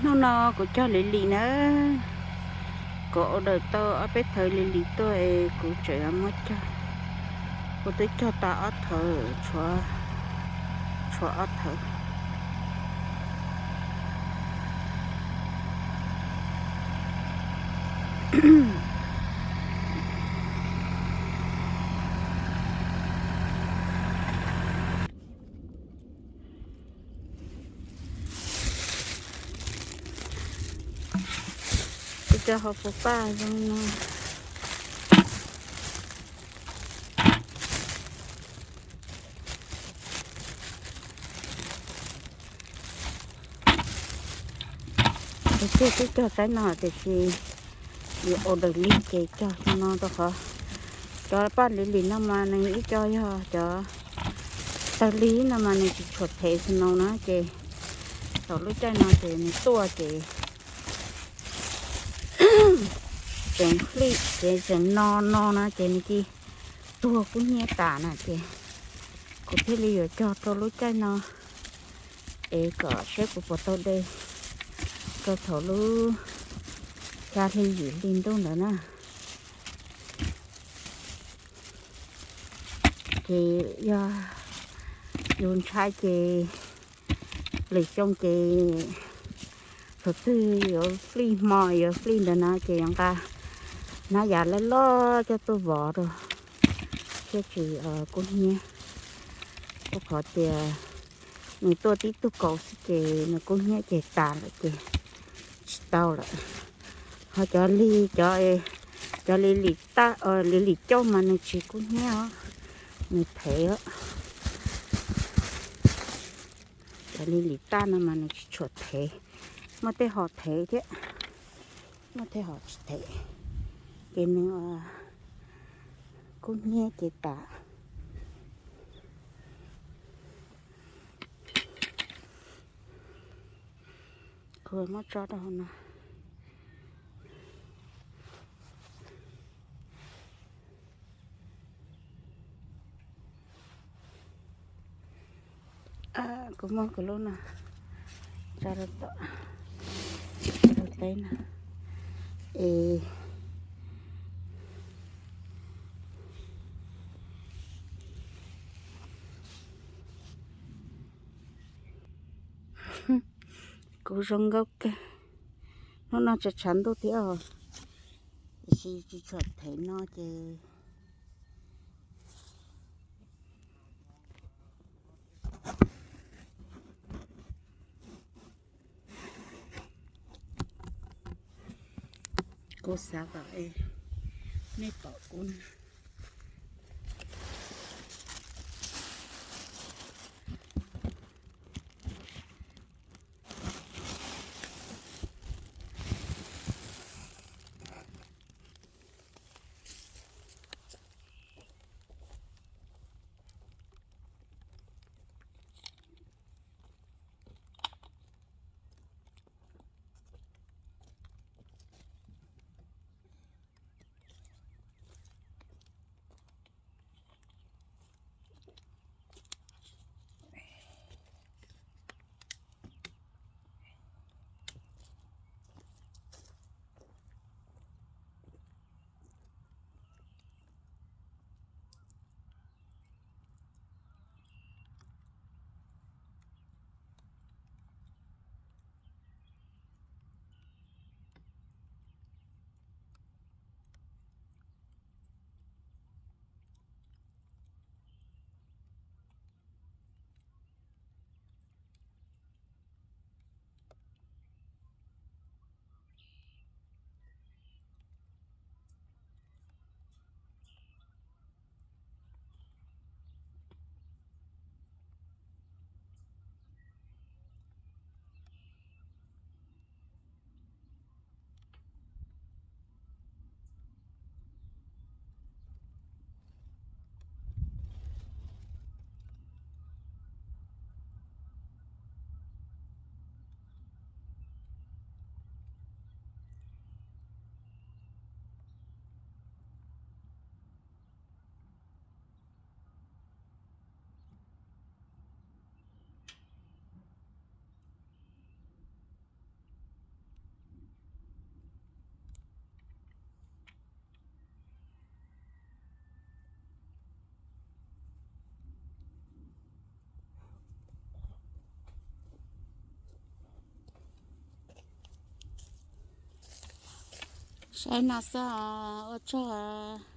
Hnub no kuv cog lis lis na, kuv order tau ob peb thawv lis lis tuaj es kuv tseem muab cog. Kuv twb cog tau ob thawv, tshuav, tshuav ob thawv. Ib co hauv paus paj zoo no. Tiag twb cog saib no tiam sis yuav order lig ces cog no rau qhov cov paj lis lis no mas nws ib co yog cov tawg lig no mas nws tsis tshua thev snow na ces thaum lub caij no ces nws tuaj ces tseem hli ces tseem no no na ces nws cia tuag kub hnyiab tas na ces kuv thiaj li yuav cog rau lub caij no es kom saib kuv puas tau de rau thaum lub xya hli yim hli ntuj ntawd na. Ces yog yus ntshai ces lwm xyoo ces thaum twg yuav flij hmo yuav flij ntawd na ces yuav nqa hnab yav loj loj coj tuaj vov rau thiaj tsis kub hnyiab. Rau qhov tias nws tuaj tib tug kaus xwb ces nws kub hnyiab ces tas lawm ces tsis tau lawm. Ho cov lig, cov, cov lis lis taj, lis lis cauj mas nws tsis kub hnyiab os, nws thev os. Cov lis lis taj no mas nws tsis tshua thev, muaj tej ho thev thiab, muaj tej ho tsis thev, ces nws kub hnyiab ces tas. Kuv muab tso rau hauv no. Kuv muab kuv lub no tso rau tom, rau teb no es kuv zoo nkauj kawg. Hnub no tshav tshav ntuj thiab os, tiam sis tsis tshua thev no ces kuv xav kom nej pom kuv na. Li no xwb, ua tsaug.